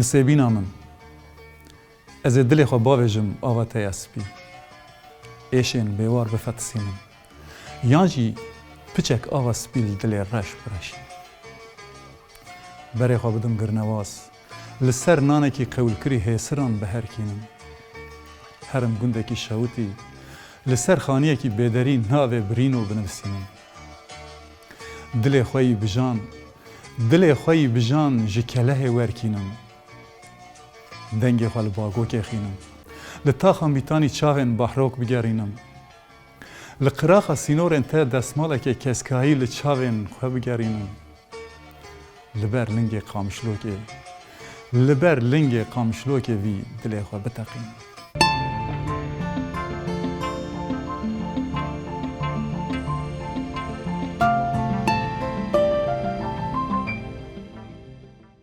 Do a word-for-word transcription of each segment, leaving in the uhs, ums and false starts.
Nisêbîna min, ez ê dilê xwe bavêjim ava te ya spî. Êşên bêwar bifetisînim. Yan jî piçek ava spî li dilê reş bireşînim. Berê xwe bidim girnewaz. Li ser nanekî qewilkirî hêsiran biherkînim. Herim gundekî şewitî. Li ser xaniyekî bêderî navê Birîno binivîsînim. Dilê xwe yî bijan, dilê xwe yî bijan ji kelehê werkînim. Dengê xwe li bagokê xînim. Li taxa mîtanî çavên bahrok bigerînim. Li qiraxa sînorên te destmaleke keskayî li çavên xwe bigerînim. Li ber lingê qamişlokê, li ber lingê qamişlokê vî dilê xwe biteqînim.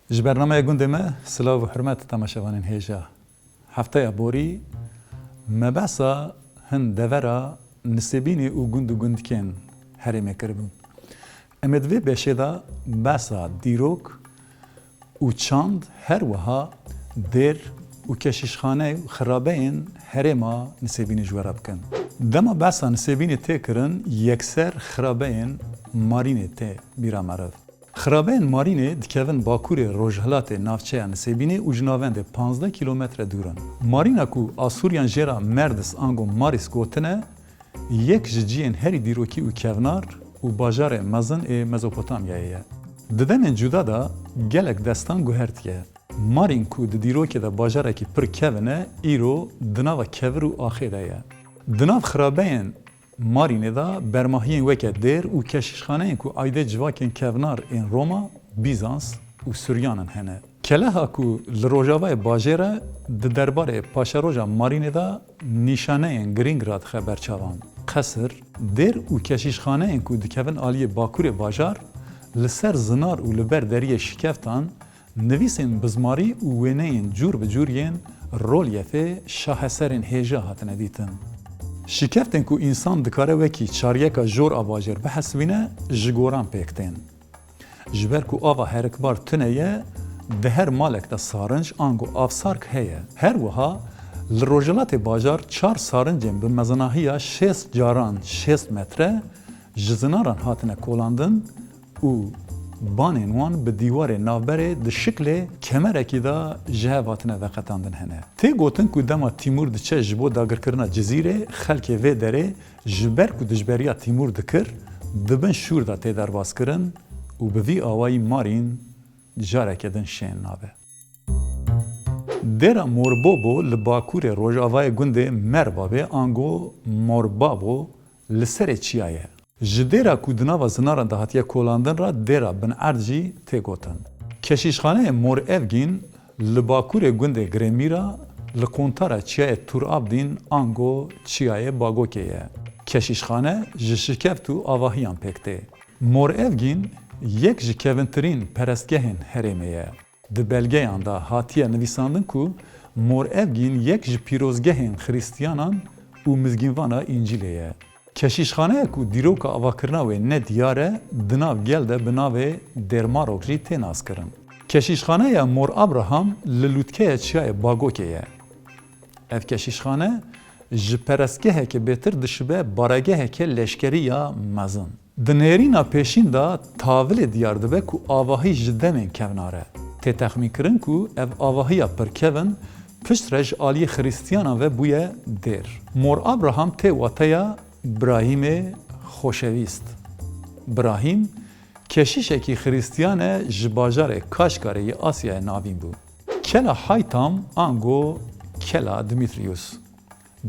Ji bernameya gundê me, silav û hurmet temaşevanên hêja. Hefteya borî me behsa hin devera Nisêbînê û gund û gundikên herêmê kiribûn. Em ê di vê beşê de behsa dîrok û çand, her wiha dêr û keşîşxane û xirabeyên herêma Nisêbînê ji we re bikin. Dema behsa Nisêbînê tê kirin, yekser xirabeyên Marînê tê bîra meriv. Xirabeyên Marînê dikevin bakurê rojhilatê navçeya Nisêbînê û ji navendê panzdeh kîlometre dûr in. Marîna ku Asûriyan jê re Merdis ango Maris gotine, yek ji ciyên herî dîrokî û kevnar û bajarê mezin ê Mezopotamyayê ye. Di demên cuda de gelek destan guhertiye. Marîn ku di dîrokê de bajarekî pir kevin e, îro di nava kevir û axê de ye. Di nav xirabeyên Marînê de bermahiyên weke dêr û keşîşxaneyên ku aîdê civakên kevnar ên Roma, Bîzans û Suryanan hene. Keleha ku li rojavayê bajêr e, di derbarê paşeroja Marînê de nîşaneyên girîng radixe ber çavan. Qesir, dêr û keşîşxaneyên ku dikevin aliyê bakurê bajar, li ser zinar û li ber deriyê şikeftan, nivîsên bizmarî û wêneyên cûr bi cûr yên rolyefê şaheserên hêja hatine dîtin. Şikeftên ku însan dikare wekî çaryeka jor a bajêr bihesibîne, ji goran pêk tên. Ji ber ku ava herikbar tune ye, di her malek de sarinc ango avsark heye. Her wiha li rojhilatê bajar çar sarincên bi mezinahiya şêst caran şêst metre ji zinaran hatine kolandin û banên wan bi dîwarê navberê di şiklê kemerekî de ji hev hatine veqetandin hene. Tê gotin ku dema Tîmûr diçe ji bo dagirkirina Cizîrê, xelkê vê derê ji ber ku dijberiya Tîmûr dikir, di bin şûr de tê derbazkirin û bi vî awayî Marîn careke din şên nabe. Dêra Morbobo li bakurê rojavayê gundê Merbabê ango Morbabo li serê çiya ye. Ji dêra ku di nava zinaran de hatiye kolandin re dêra Bin Erd jî tê gotin. Keşîşxaneyê Mor Evgîn li bakurê gundê Girêmîra li quntara çiyayê Tur Abdîn ango çiyayê Bagokê ye. Keşîşxane ji şikeft û avahiyan pêk tê. Mor Evgîn yek ji kevintirîn perestgehên herêmê ye. Di belgeyan de hatiye nivîsandin ku Mor Evgîn yek ji pîrozgehên Xirîstiyanan û mizgînvana Încîlê ye. Keşîşxaneya ku dîroka avakirina wê ne diyar e, di nav gel de bi navê Dêrmarok jî tê naskirin. Keşîşxaneya Mor Abraham li lûtkeya çiyayê Bagokê ye. Ev keşîşxane ji perestgeheke bêtir dişibe baregeheke leşkerî ya mezin. Di nêrîna pêşîn de tavilê diyar dibe ku avahî ji demên kevnar e. Tê texmînkirin ku ev avahiya pirkevin piştre ji aliyê Xirîstiyanan ve bûye dêr. Mor Abraham tê wateya Birahîmê Xoşewîst. Birahîm keşîşekî Xirîstiyan e, ji bajarê Kaşgarê yê Asyayê navîn bû. Kela Haytam ango Kela Dimitriyus.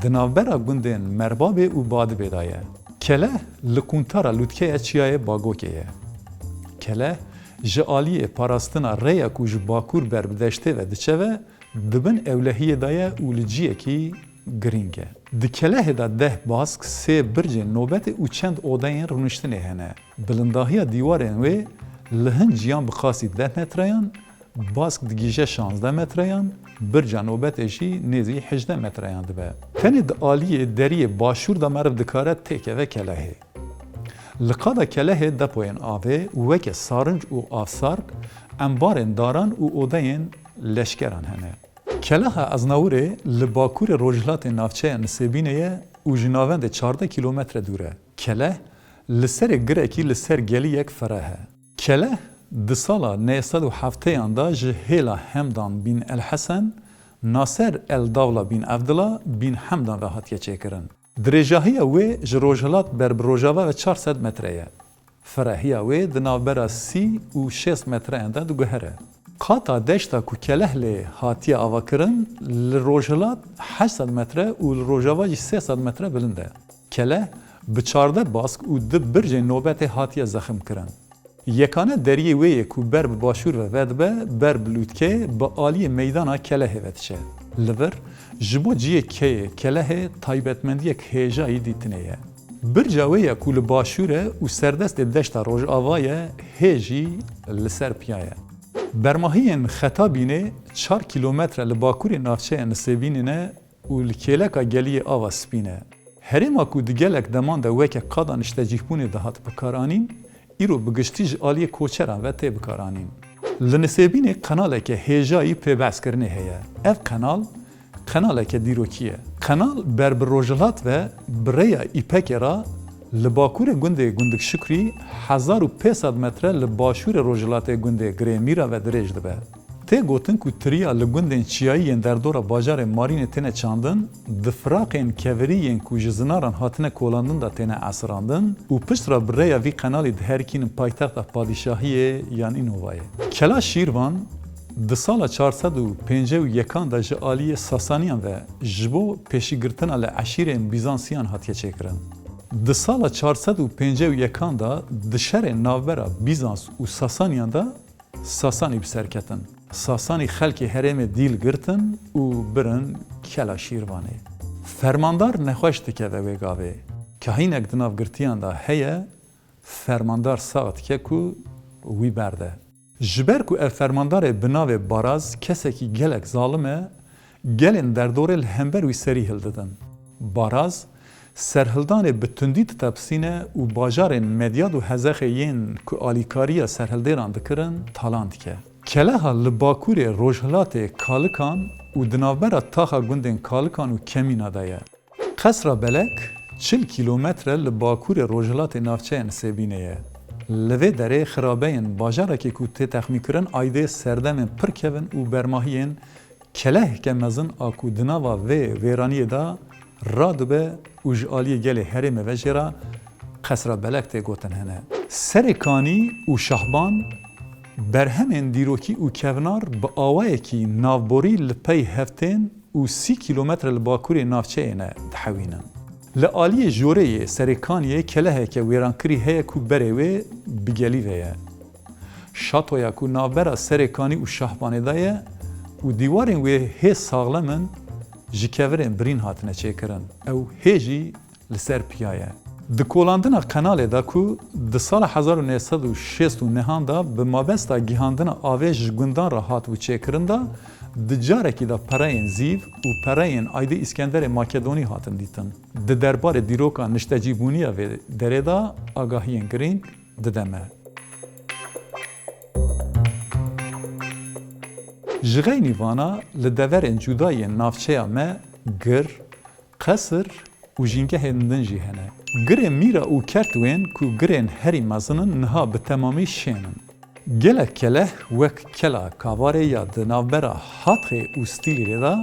Di navbera gundên Merbabê û Badibê de ye. Keleh li quntara lûtkeya çiyayê Bagokê ye. Keleh ji aliyê parastina rêya ku ji bakur ber bi deştê ve diçe ve, di bin ewlehiyê de ye û li ciyekî girîng e. Di Kelehê de deh bask, sê bircên nobetê û çend odeyên rûniştinê hene. Bilindahiya dîwarên wê li hin ciyan bi qasî deh metreyan, bask digihîje şazdeh metreyan, birca nobetê jî nêzî hejdeh metreyan dibe. Tenê di aliyê deriyê başûr de meriv dikare têkeve kelehê. Li qada kelehê depoyên avê weke sarinc û avsark, embarên daran û odeyên leşkeran hene. Keleha Aznawurê li bakurê rojhilatê navçeya Nisêbînê ye û ji navendê çardeh kîlometre dûr e. Keleh li serê girekî li ser geliyek fereh e. Keleh di sala neh sed û hefteyan de ji hêla Hemdan bîn El Hesen, Naser El Dawla bîn Evdila bîn Hemdan ve hatiye çêkirin. Dirêjahiya wê ji rojhilat ber bi rojava ve çar sed metre ye. Ferehiya wê di navbera sî û şêst metreyan de diguhere. Qata deşta ku Keleh lê hatiye avakirin, li rojhilat heşt sed metre û li rojava jî sê sed metre bilind e. Keleh bi çardeh bask û du bircên nobetê hatiye zeximkirin. Yekane deriyê wê yê ku ber bi başûr ve vedibe, ber bi lûtkeyê bi aliyê meydana Kelehê ve diçe. Li vir, ji bo cihê keyê Kelehê taybetmendiyek hêjayî dîtinê ye. Birca wê ya ku li başûr e û serdestê deşta rojava ye, hê jî li ser piya ye. Bermahiyên Xetabînê çar kîlometre li bakurê navçeya Nisêbînê ne û li kêleka geliyê Ava Spî ne. Herêma ku di gelek deman de weke qada niştecihbûnê dihat bikaranîn, îro bi giştî ji aliyê koçeran ve tê bikaranîn. Li Nisêbînê qenaleke hêjayî pê behskirinê heye. Ev qenal, qenaleke dîrokî ye. Qenal ber bi rojhilat ve bi rêya Îpekê re li bakurê gundê Gundikşukrî hezar û pênc sed metre li başûrê rojhilatê gundê Girê Mîra ve dirêj dibe. Tê gotin ku tiriya li gundên çiyayî yên derdora bajarê Marînê têne çandin, di firaqên kevirî yên ku ji zinaran hatine kolandin de têne esirandin û piştre bi rêya vî qenalî diherikînin paytexta padîşahiyê yan Înovayê. Kela Şîrvan di sala çar sed û pêncî û yekan de ji aliyê Sasaniyan ve ji bo pêşîgirtina li eşîrên Bîzansiyan hatiye çêkirin. Di sala çar sed û pêncî û yekan de di şerên navbera Bîzans û Sasaniyan de Sasanî bi ser ketin. Sasanî xelkê herêmê dîl girtin û birin Kela Şîrvanê. Fermandar nexweş dikeve wê gavê. Kahînek di nav girtiyan de heye, fermandar sax dike ku wî berde. Ji ber ku ev fermandarê bi navê Baraz kesekî gelek zalim e, gelên derdorê li hember wî serî hildidin. Baraz, serhildanê bi tundî ditepisîne û bajarên Medyad û Hezexê yên ku alîkariya serhildêran dikirin, talan dike. Keleha li bakurê rojhilatê Kalikan û di navbera taxa gundên Kalikan û Kemîna de ye. Qesra Belek çil kîlometre li bakurê rojhilatê navçeya Nisêbînê ye. Li vê derê xirabeyên bajarekê ku tê texmînkirin aydê serdemên pir kevin û bermahiyên keleheke mezin a ku di nava vê wêraniyê de radibe û ji aliyê gelê herêmê ve jê re Qesra Belek tê gotin hene. Serê Kanî û Şahban berhemên dîrokî û kevnar bi awayekî navborî li pey hev tên û sî kîlometre li bakurê navçeyê ne dihewînin. Li aliyê jorê yê Serê Kaniyê keleheke wêrankirî heye ku berê wê bi gelî ve ye. Şatoya ku navbera Serê Kanî û Şahbanê de ye û dîwarên wê hê saxlem in, ji kevirên birîn hatine çêkirin. Ew hê jî li ser piya ye. Di kolandina qenalê de ku di sala hezar û neh sed û şêst û nehan de bi mabesta gihandina avê ji gundan re hatibû çêkirin de, di carekî de pereyên zîv û pereyên aydê Îskenderê Makedonî hatin dîtin. Di derbarê dîroka niştecîbûniya vê derê de agahiyên girîng dide me. Ji xeynî vana li deverên cuda yên navçeya me gir, qesir û jîngehên din jî hene. Girê Mîra û Kertwên ku girên herî mezin in niha bi temamî şên in. Gelek keleh wek Kela Kavarê ya di navbera Hatxê û Stîlîlê de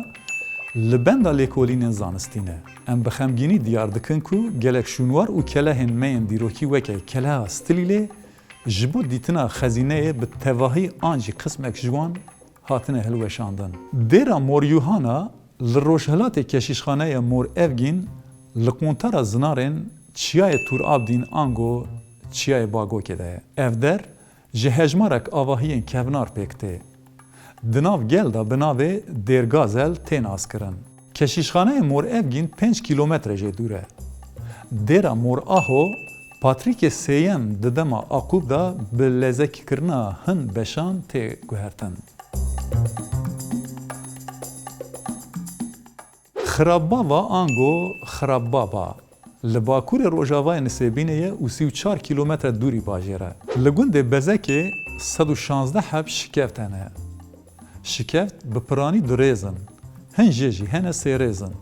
li benda lêkolînên zanistî ne. Em bi xemgînî diyar dikin ku gelek şûnwar û kelehên me yên dîrokî weke Keleha Stîlîlê ji bo dîtina xezîneyê bi tevahî an jî qismek ji wan hatine hilweşandin. Dêra Mor Yuhana li rojhilatê keşîşxaneya Mor Evgîn li quntara zinarên Çiyayê Tur Abdîn ango Çiyayê Bagokê de ye. Ev der ji hejmarek avahiyên kevnar pêk tê. Di nav gel de bi navê Dêrgazel tê naskirin. Keşîşxaneyê Mor Evgîn pênc kîlometre jê dûr e. Dêra Mor Aho, Patrîkê Sêyem di dema Aqûb de bi lezekîkirina hin beşan tê guhertin. Xirabbava ango Xirabbaba li bakurê rojavayê Nisêbînê ye û sî û çar kîlometre dûrî bajêr e. Li gundê Bezekê sed û şazdeh heb şikev tene. Şikeft bi piranî du rêz in. Hin jê jî hene sê rêz in.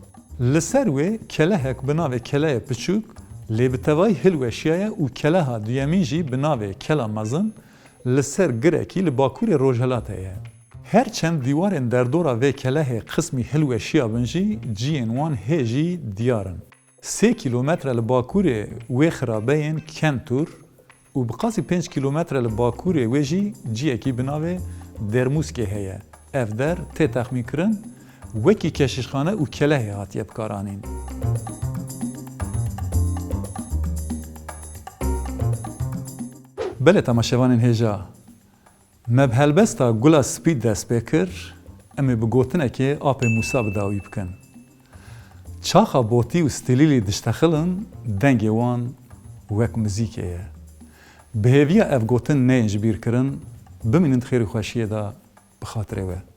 Li ser wê kelehek bi navê Keleyê Piçûk lê bi tevayî hilweşiyaye û keleha duyemîn jî bi navê Kela Mezin li ser girekî li bakurê rojhilatê ye. Her çend dîwarên derdora vê kelehê qismî hilweşiya bin jî ciyên wan hê jî diyar in. Sê kîlometre li bakurê wê xirabeyên Kentûr û bi qasî pênc kîlometre li bakurê wê jî ciyekî bi navê Dermûskê heye. Ev der tê texmînkirin wekî keşîşxane û kelehê hatiye bikaranîn. Belê temaşevanên hêja, me bi helbesta Gula Spî dest pê kir, em ê bi gotinekê Apê Mûsa bi dawî bikin. Çaxa botî û stilîlî diştexilin, dengê wan wek muzîkê ye. Bi hêviya ev gotin neyên ji bîr kirin, bimînin di xêr û xweşiyê de bi xatirê we.